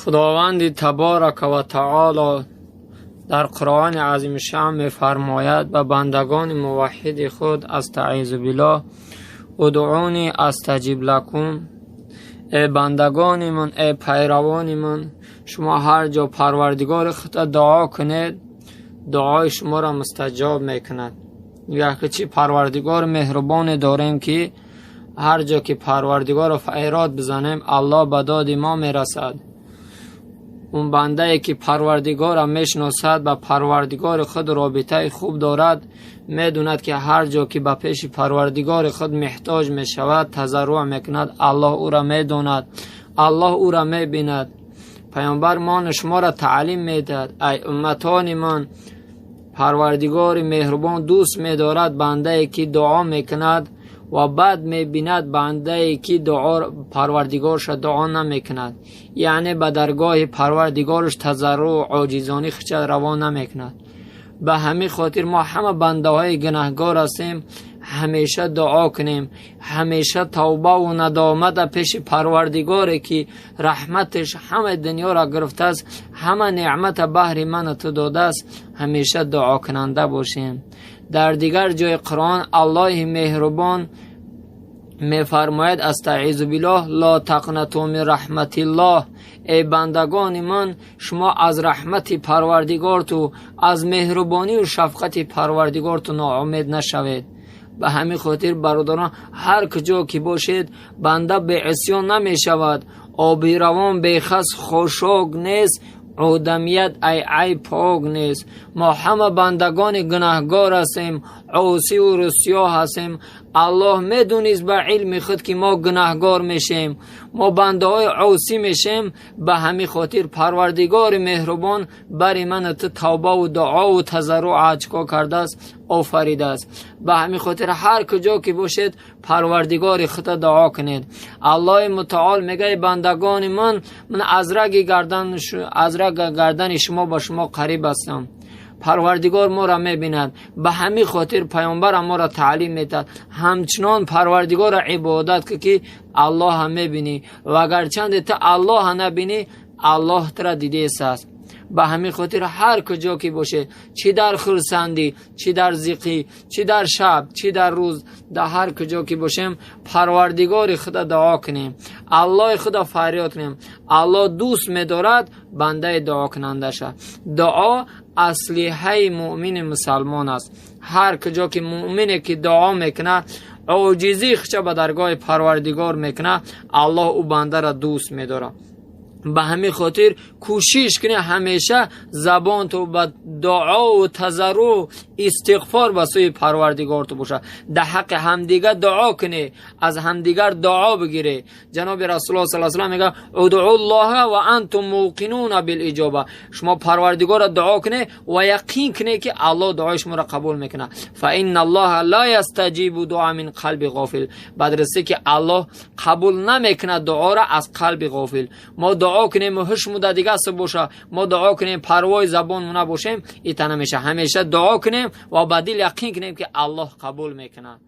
Худованди таборака ва таоло дар Қуръони азимушшаън мефармояд ба бандагони муваҳҳиди худ: астаъизу биллоҳ, удъуни астаҷиб лакум. Эй бандагони ман, эй пайравони ман, шумо ҳар ҷо Парвардигори худро дуо кунед, дуои шуморо мустаҷоб мекунад. Нигоҳ, чӣ Парвардигори меҳрубоне дорем, ки ҳар ҷо ки Парвардигорро фарёд бизанем, Аллоҳ ба доди мо мерасад. Он бандае ки Парвардигорро мешиносад, ба Парвардигори худ робитаи хуб дорад, медонад, ки ҳар ҷо ки ба пеши Парвардигори худ муҳтоҷ мешавад, тазарруъ мекунад, Аллоҳ ӯро медонад, Аллоҳ ӯро мебинад. Паёмбар мон шуморо таълим медиҳад: ай умматони ман, Парвардигори меҳрубон дӯст медорад бандае ки дуо мекунад ва бад мебинад бандае ки дуо Парвардигорша дуо намекунад, яъне ба даргоҳи Парвардигораш тазарруъ, оҷизонӣ хича раво намекунад. Ба ҳамин хотир мо ҳама бандаҳои гунаҳгор ҳастем. Ҳамеша дуо кунем, ҳамеша тавбаву надомата пеши Парвардигоре ки раҳматаш ҳама дунёро гирифтааст, ҳама неъмата баҳри ману ту додааст, ҳамеша дуокунанда бошем. Дар дигар ҷои Қуръон Аллоҳи меҳрубон мефармояд: астаъизу биллоҳ, ла тақнату мин раҳматиллоҳ. Эй бандагони ман, шумо аз раҳмати Парвардигорту, аз меҳрубонию шафқати Парвардигорту ноумед нашавед. Ба ҳамин хотир, бародарон, ҳар куҷо ки бошед, банда беисён намешавад. Оби равон бехас хошок нест, одамият ай айб пок нест. Мо ҳама бандагони гунаҳгор ҳастем, осиву рӯсиё ҳастем. Аллоҳ медонист ба илми худ, ки мо гунаҳгор мешем, мо бандаҳои осӣ мешем. Ба ҳамин хотир Парвардигори меҳрубон бари ману ту тавбаву дуову тазарруъ чико кардааст? Офаридааст. Ба ҳамин хотир ҳар куҷо ки бошед, Парвардигори худро дуо кунед. Аллоҳи мутаол мегӯяд: бандагони ман, ман аз раги гардан, аз раг гардани шумо ба шумо қариб ҳастам. Парвардигор моро мебинад. Ба ҳамин хотир паёмбарам моро таълим медиҳад: ҳамчунон Парвардигорро ибодат кун, ки Аллоҳа мебинӣ, ва агарчанде ту Аллоҳа набинӣ, Аллоҳ тура дидесааст. Ба ҳамин хотир ҳар куҷо ки бошед, чӣ дар хурсандӣ, чӣ дар зиқӣ, чӣ дар шаб, чӣ дар рӯз, дар ҳар куҷо ки бошем, Парвардигори худо дуо кунем, Аллоҳи худо фарёд кунем. Аллоҳ дӯст медорад бандаи дуокунандаша. Дуо аслиҳаи муъмини мусалмон аст. Ҳар куҷо ки муъмине ки дуо мекунад, оҷизии худша ба даргоҳи Парвардигор мекунад, Аллоҳ ӯ бандаро дӯст медорад. Ба ҳамин хотир кӯшиш кунед, ҳамеша забонту ба дуову тазарруъ, истиғфор ба сӯи Парвардигорту бошад. Дар ҳаққи ҳамдигар дуо кунед, аз ҳамдигар дуо бигиред. Ҷаноби Расулуллоҳ саллаллоҳу алайҳи васаллам мегӯяд: удъуллоҳа ва антум муқинуна билиҷоба. Шумо Парвардигорро дуо кунед ва яқин кунед, ки Аллоҳ дуои шуморо қабул мекунад. Фа инналлоҳа ла ястаҷибу дуа мин қалби ғофил. Бадрасӣ ки Аллоҳ қабул намекунад дуоро аз қалби ғофил. Мо дуо кунем, ҳушмуда дигаст боша, мо дуо кунем, парвои забонмон набошем, ита намеша. Ҳамеша дуо кунем ва ба дил яқин кунем, ки Аллоҳ қабул мекунад.